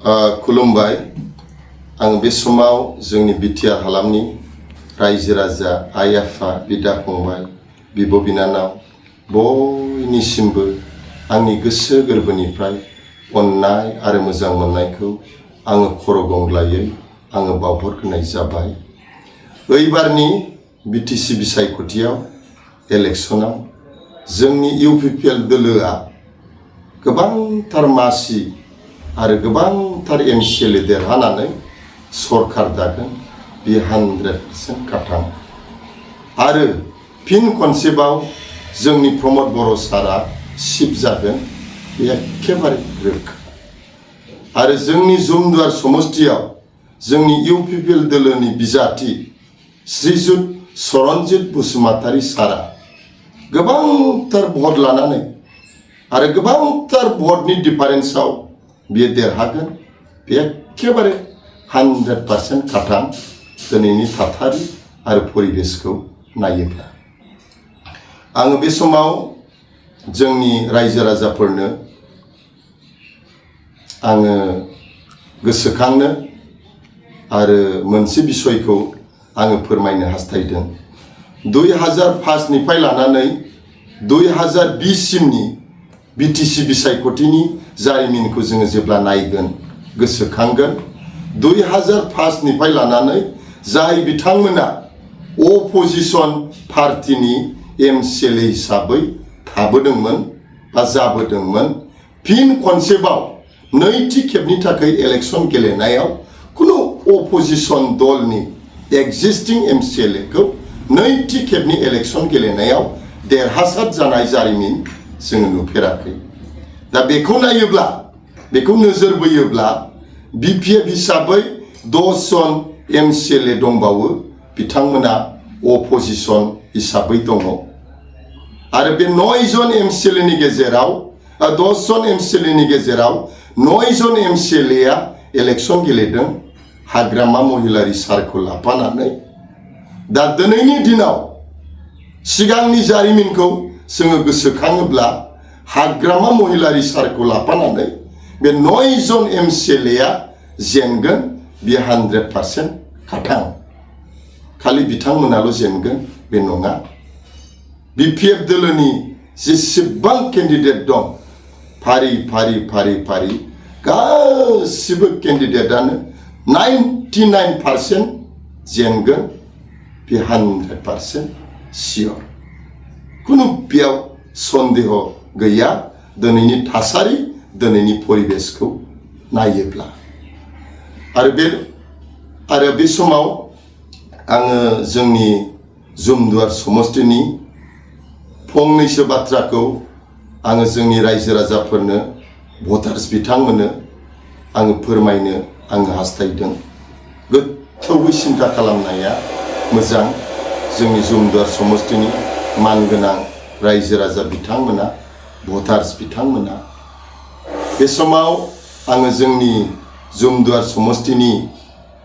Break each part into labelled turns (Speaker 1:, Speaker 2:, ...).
Speaker 1: खुलुमबाय आं बे समाव जोंनि बिटिआर हालामनि रायजो राजा आइ आफा बिदा फंबाय बिब' बिनानाव बयनिसिमबो आंनि गोसो गोरबोनिफ्राय अननाय आरो मोजां मोननायखौ आङो खर' गंग्लायै आङो बावहरग्रोनाय जाबाय। ओइबारनि बिटिसि बिसायख'थियाव इलेक्सनाव जोंनि इउपिपिएल दोलोआ गोबांथार मासि आरो गोबांथार एमसिएलए देरहानानै सरकार दागोन बे 100% खाथां। आरो फिन खनसेबाव जोंनि प्रमद बर' सारा चिफ जागोन बे एखेबारे रोखा। आरो जोंनि जुमदुवार समष्टियाव जोंनि इउपिपिएल दोलोनि बिजाथि श्रीजुत चरणजित बसुमतारी सारा गोबांथार भट लानानै आरो गोबांथार भटनि डिफारेन्सआव बियो देरहागोन बे एखेबारे 100% खाथां दिनैनि थासारि आरो परिबेसखौ नायोब्ला। आङो बे समाव जोंनि रायजो राजाफोरनो आङो गोसोखांनो आरो मोनसे बिसयखौ आङो फोरमायनो हास्थायदों। 2005 निफ्राय लानानै 2020 सिमनि बिटिसि बिसायख'थिनि जारिमिनखौ जोङो जेब्ला नायगोन गोसोखांगोन 2005 निफ्राय लानानै जाय बिथांमोना अपोजिशन पार्टीनि एमसिएलए हिसाबै थाबोदोंमोन बा जाबोदोंमोन फिन खनसेबाव नैथि खेबनि थाखाय इलेक्शन गेलेनायाव कुनु अपोजिशन दलनि एक्जिस्टिं एमसिएलएखौ नैथि खेबनि इलेक्शन गेलेनायाव देरहासार जानाय जारिमिन जोङो नुफेराखै। दा बेखौ नायोब्ला बेखौ नोजोर बोयोब्ला बिपिएफ हिसाबै 10 जन एमसिएलए दंबावो बिथांमोना अपोजिशन हिसाबै दङ। आरो बे 9 जन एमसिएलएनि गेजेराव 10 जन एमसिएलएनि गेजेराव 9 जन एमसिएलएआ इलेक्शन गेलेदों हाग्रामा महिलारी सारखौ लाफानानै। दा दिनैनि दिनाव सिगांनि जारिमिनखौ जोङो गोसोखाङोब्ला हाग्रामा महिलारी सारखौ लाफानानै बे 9 जन एमसिएलएआ जेनगोन बे 100% खाथां। खालि बिथांमोनाल' जेनगोन बे नङा। बिपिएफ दोलोनि जेसेबां केन्डिडेट दं फारि फारि फारि फारि गासिबो केन्डिडेटआनो 99% जेनगोन बे 100% सियर। कुनु बेयाव सन्देह गैया दिनैनि थासारि दिनैनि परिबेसखौ नायोब्ला। आरो बे समाव आङो जोंनि जुमदुवार समष्टिनि फंनैसो बाथ्राखौ आङो जोंनि रायजो राजाफोरनो भटार्स बिथांमोननो आङो फोरमायनो आङो हास्थायदों। गोथौवै सिन्था खालामनाया मोजां। जोंनि जुमदुवार समष्टिनि मानगोनां रायजो राजा बिथांमोना भटार्स बिथांमोना बे समाव आङो जोंनि जुमदुवार समष्टिनि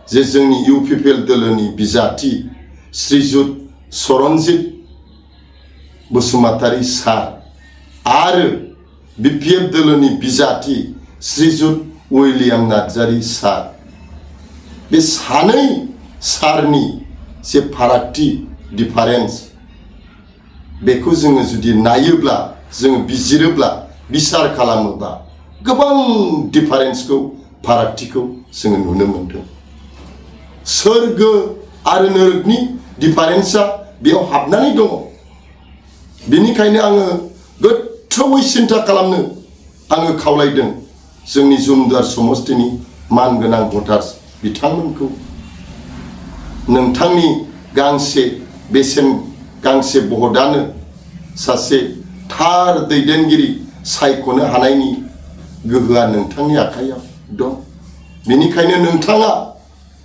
Speaker 1: जे जोंनि इउपिपिएल दोलोनि बिजाथि श्रीजुत चरणजित बसुमतारी सार आरो बिपिएफ दोलोनि बिजाथि श्रीजुत उइलियाम नार्जारी सार बे सानै सारनि जे फारागथि डिफारेन्स बेखौ जोङो जुदि नायोब्ला जोङो बिजिरोब्ला बिसार खालामोब्ला गोबां डिफारेन्सखौ फारागथिखौ जोङो नुनो मोनदों। सोरगो आरो नोरगनि डिफारेन्सआ बेयाव हाबनानै दङ। बेनिखायनो आङो गोथौवै सिन्था खालामनो आङो खावलायदों जोंनि जुमदुवार समष्टिनि मानगोनां भटार्स बिथांमोनखौ। नोंथांनि गांसे भटआनो सासे थार दैदेनगिरि सायख'नो हानायनि गोहोआ नोंथांनि आखायाव दं। बेनिखायनो नोंथाङा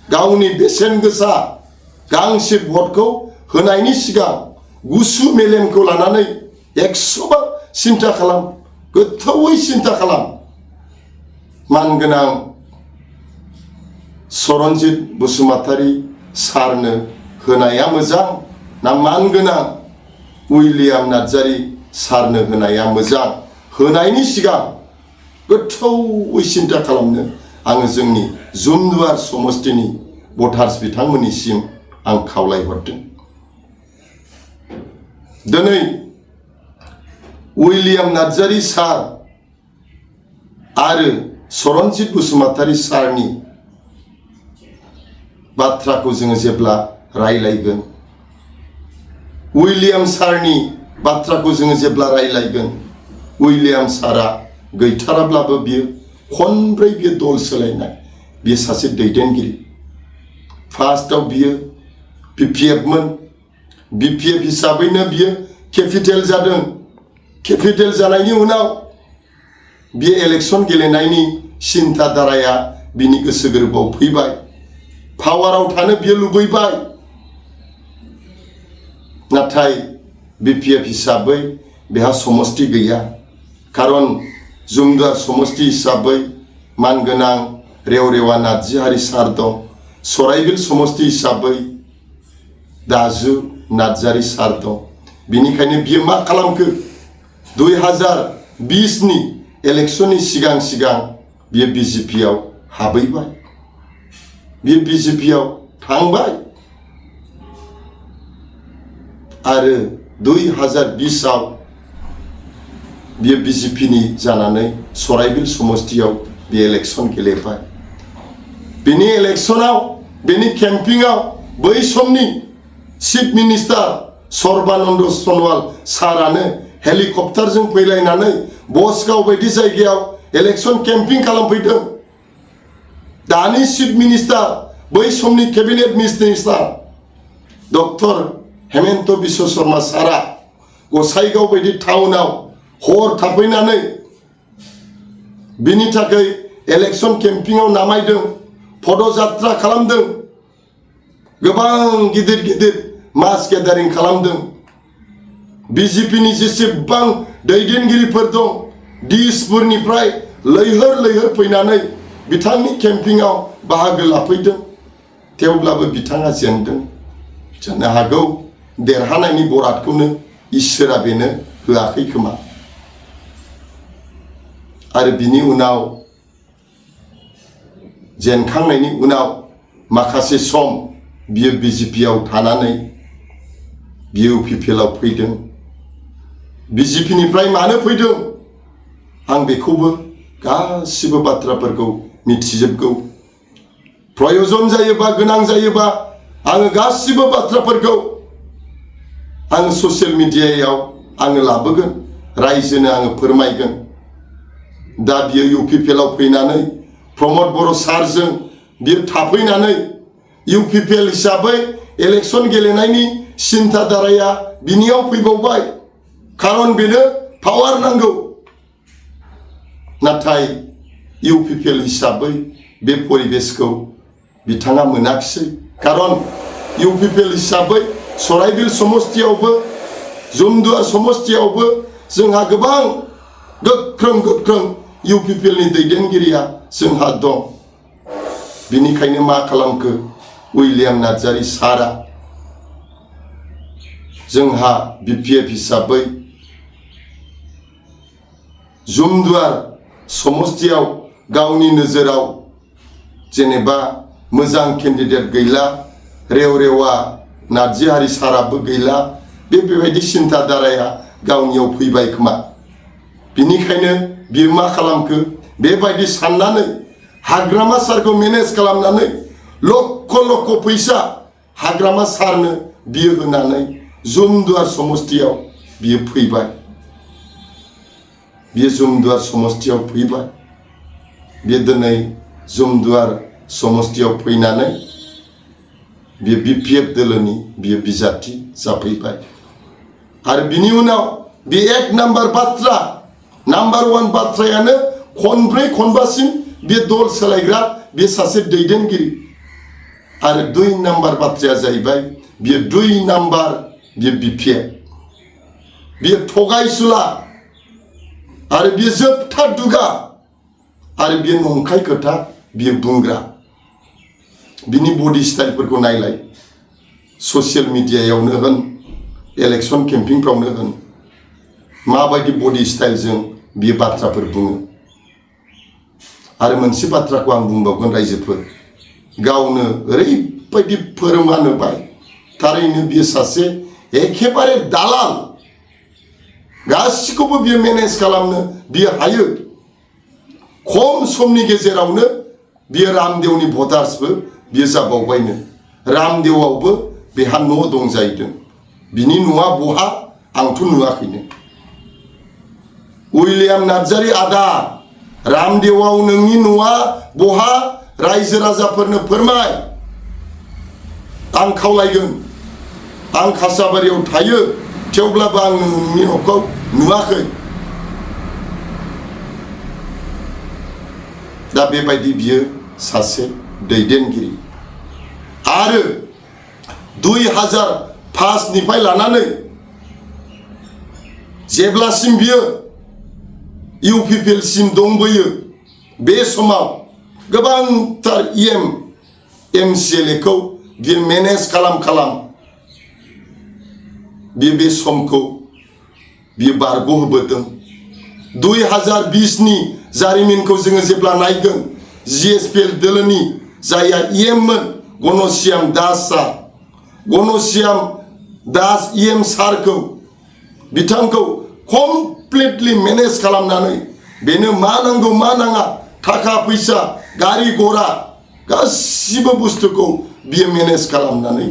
Speaker 1: गावनि बेसेन गोसा गांसे भटखौ होनायनि सिगां गुसु मेलेमखौ लानानै 100 बार सिन्था खालाम, गोथौवै सिन्था खालाम। मानगोनां चरणजित बसुमतारी सारनो होनाया मोजां ना मानगोनां उइलियाम नार्जारी सारनो होनाया मोजां? होनायनि सिगां गोथौवै सिन्था खालामनो आङो जोंनि जुमदुवार समस्तिनि भटार्स बिथांमोननिसिम आं खावलायहरदों। दिनै उइलियाम नार्जारी सार आरो सरनजित बसुमतारी सारनि बाथ्राखौ जोङो जेब्ला रायलायगोन, उइलियाम सारनि बाथ्राखौ जोङो जेब्ला रायलायगोन, उइलियाम सारा गैथाराब्लाबो बियो खनब्रै बियो दल सोलायनाय, बियो सासे दैदेनगिरि। फार्स्टआव बियो BPF मोन, BPF हिसाबैनो बियो केपिटेल जादों। केपिटेल जानायनि उनाव बियो इलेक्शन गेलेनायनि सिन्था धाराया बिनि गोसो गोरबोआव फैबाय। पावाराव थानो बियो लुबैबाय। नाथाय BPF हिसाबै बेहा समस्ति गैया। खारन जुमदुवार समस्ति हिसाबै मानगोनां रेवरेवा नार्जारी सार दं। सराइबिल समस्ति हिसाबै दाजु नार्जारी सार दं। बिनिखायनो बियो मा खालामखो, 2020 नि इलेक्शननि सिगां सिगां बियो BJP आव हाबैबाय। बियो BJP आव थांबाय आरो 2020 आव बियो BJP नि जानानै सराइबिल समस्तियाव बियो इलेक्शन गेलेबाय। बिनि इलेक्शनाव, बिनि केम्पिंआव बै समनि चिफ मिनिस्टार सर्बानन्द सनवाल सारानो हेलिकप्टारजों फैलायनानै बसगाव बायदि जायगायाव इलेक्शन केम्पिं खालामफैदों। दानि चिफ मिनिस्टार, बै समनि cabinet minister doctor Hemant Biswa Sharma सारा गसाइगाव बायदि टाउनाव हर थाफैनानै बिनि थाखाय इलेक्शन केम्पिंआव नामायदों, पदयात्रा खालामदों, गोबां गिदिर गिदिर मास गेदारिं खालामदों। BJP नि जेसेबां दैदेनगिरिफोर दं, दिसपुरनिफ्राय लैहोर लैहोर फैनानै बिथांनि केम्पिंआव बाहागो लाफैदों। थेवब्लाबो बिथाङा जेनदों। जानो हागौ देरहानायनि बरादखौनो इसोरा बेनो होआखै खोमा। आरो बिनि उनाव जेनखांनायनि उनाव माखासे सम बियो BJP आव थानानै बियो UPPL आव फैदों। BJP निफ्राय मानो फैदों आं बेखौबो गासिबो बाथ्राफोरखौ मिथिजोबगौ। प्रयोजन जायोबा, गोनां जायोबा आङो गासिबो बाथ्राफोरखौ आङो ससियेल मिडियायाव आङो लाबोगोन, रायजोनो आङो फोरमायगोन। दा बियो UPPL आव फैनानै प्रमद बर' सारजों बियो थाफैनानै UPPL हिसाबै इलेक्शन गेलेनायनि सिन्था धाराया बिनियाव फैबावबाय। खारन बेनो पावार नांगौ। नाथाय UPPL हिसाबै बे परिबेसखौ बिथाङा मोनाखिसै। खारन UPPL हिसाबै सराइबिल समस्तियावबो, जुमदुवार समस्तियावबो जोंहा गोबां गोख्रों गोख्रों UPPL नि दैदेनगिरिया जोंहा दं। बिनिखायनो मा खालामखो उइलियाम नार्जारी सारा जोंहा BPF हिसाबै जुमदुवार समस्तियाव गावनि नोजोराव जेनेबा मोजां केन्डिडेट गैला, रेवरेवा नार्जारी साराबो गैला, बेबायदि सिन्था धाराया गावनियाव फैबाय खोमा। बिनिखायनो बियो मा खालामखो, बेबायदि साननानै हाग्रामा सारखौ मेनेज खालामनानै लक्ष लक्ष फैसा हाग्रामा सारनो बियो होनानै जुमदुवार समस्तियाव बियो फैबाय। बियो जुमदुवार समस्तियाव फैबाय। बियो दिनै जुमदुवार समस्तियाव फैनानै बियो BPF दोलोनि बियो बिजाथि जाफैबाय। आरो बिनि उनाव बे एक नाम्बार बाथ्रा, नाम्बार 1 बाथ्रायानो खनब्रै खनबासिम बे दल सोलायग्रा बे सासे दैदेनगिरि। आरो 2 नाम्बार बाथ्राया जाहैबाय बियो 2 नाम्बार बियो BPF। बियो थगायसुला आरो बियो जोबथा दुगा आरो बियो नंखाय खोथा बियो बुंग्रा। बिनि बडि स्टाइलफोरखौ नायलाय, ससियेल मिडियायावनो होन, इलेक्शन केम्पिंफ्रावनो होन, माबायदि बडि स्टाइलजों बियो बाथ्राफोर बुङो। आरो मोनसे बाथ्राखौ आं बुंबावगोन रायजोफोर गावनो ओरैबायदि फोरमान होबाय थारैनो बियो सासे एखेबारे दालाल गासिखौबो बियो मेनेज खालामनो बियो हायो खम समनि गेजेरावनो बियो रामदेवनि भटार्सबो बियो जाबावबायनो रामदेवआवबो बेहा न' दं जाहैदों बिनि न'आ बहा आंथ' नुवाखैनो उइलियाम नार्जारी आदा रामदेवआव नोंनि न'आ बहा रायजो राजाफोरनो फोरमाय आं खावलायगोन आं खासाबारियाव थायो थेवब्लाबो आं नोंनि न'खौ नुवाखै दा बेबायदि बियो सासे दैदेनगिरि आरो 2005 निफ्राय लानानै जेब्लासिम बियो इउपिपिएलसिम दंबोयो बे समाव गोबांथार एमसिएलएखौ बियो मेनेज खालाम बियो बे समखौ बियो बारग'होबोदों 2020 नि जारिमिनखौ जोङो जेब्ला नायगोन जिएसपिएल दोलोनि जायहा मोन गणश्याम दास सारखौ बिथांखौ कमप्लिटलि मेनेज खालामनानै बेनो मा नांगौ मा नाङा थाखा फैसा गारि घोड़ा गासिबो बुस्थुखौ बियो मेनेज खालामनानै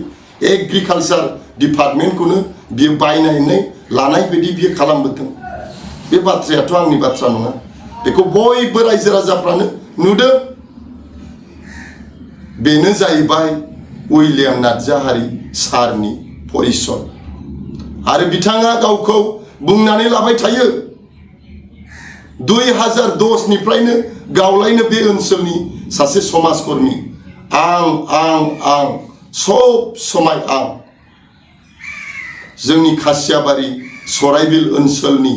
Speaker 1: एग्रिकालचार डिपार्टमेन्टखौनो बियो बायनानै लानाय बायदि बियो खालामबोदों बे बाथ्रायाथ' आंनि बाथ्रा नङा बेखौ बयबो रायजो राजाफ्रानो नुदों बेनो जाहैबाय उइलियाम नार्जारी सारनि परिचय आरो बिथाङा गावखौ बुंनानै लाबाय थायो 2010 निफ्रायनो गावलायनो बे ओनसोलनि सासे समाजकर्मी आं सब समाय आं जोंनि खासियाबारि सराइबिल ओनसोलनि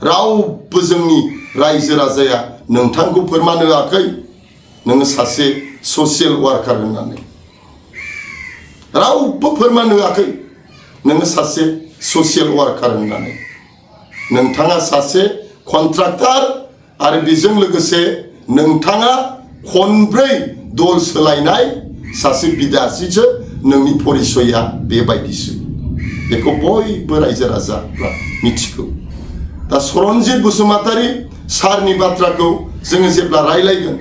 Speaker 1: रावबो जोंनि रायजो राजाया नोंथांखौ फोरमान होआखै नोङो सासे ससियेल वार्कार होननानै रावबो फोरमान होआखै नोङो सासे ससियेल वार्कार होननानै नोंथाङा सासे कन्ट्राक्टर आरो बेजों लोगोसे नोंथाङा खनब्रै दल सोलायनाय सासे बिदासिसो नोंनि परिचया बेबायदिसो बेखौ बयबो रायजो राजाफ्रा मिथिगौ दा सरनजित बसुमतारी सारनि बाथ्राखौ जोङो जेब्ला रायलायगोन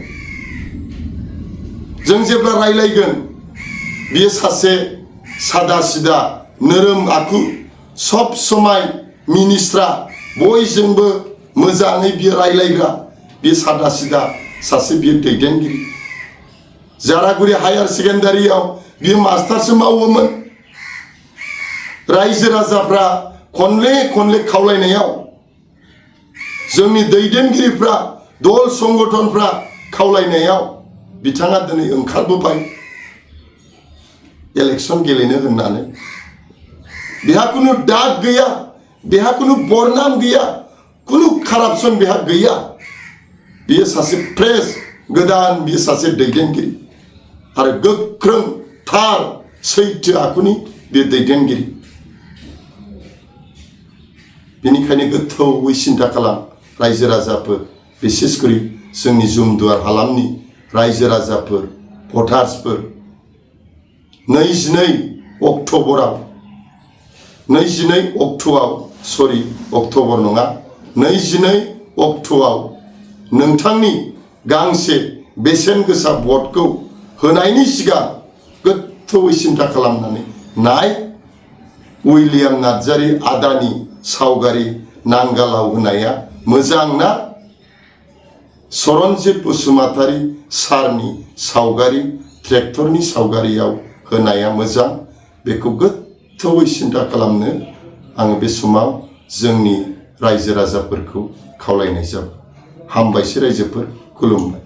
Speaker 1: बियो सासे सादा सिदा नोरोम आखु सब समाय मिनिस्ट्रा बयजोंबो मोजाङै बियो रायलायग्रा बे सादा सिदा सासे बियो दैदेनगिरि जारागुरि हायार सेकेन्डारियाव बियो मास्टारसो मावोमोन रायजो राजाफ्रा खनले खावलायनायाव जोंनि दैदेनगिरिफ्रा दल संगठनफ्रा खावलायनायाव बिथाङा दिनै ओंखारबोबाय इलेक्शन गेलेनो होननानै बेहा कुनु दाग गैया बेहा कुनु बरनाम गैया कुनु कारापसन बेहा गैया बियो सासे फ्रेश गोदान बियो सासे दैदेनगिरि आरो गोख्रों थार सैथो आखुनि बे दैदेनगिरि बेनिखायनो गोथौवै सिन्था खालाम रायजो राजाफोर बिसेसकरि जोंनि जुमदुवार हालामनि रायजो राजाफोर भटार्सफोर 22 अक्ट'बराव अक्ट'बर नङा 22 अक्ट'आव नोंथांनि गांसे बेसेन गोसा भटखौ होनायनि सिगां गोथौवै सिन्था खालामनानै नाय उइलियाम नार्जारी आदानि सावगारि नांगालाव होनाया मोजां ना सरनजित बसुमतारी सारनि सावगारि ट्रेक्टरनि सावगारियाव होनाया मोजां बेखौ गोथौवै सिन्था खालामनो आङो बे समाव जोंनि रायजो राजाफोरखौ खावलायनाय जाबाय हामबायसै रायजोफोर खुलुमबाय।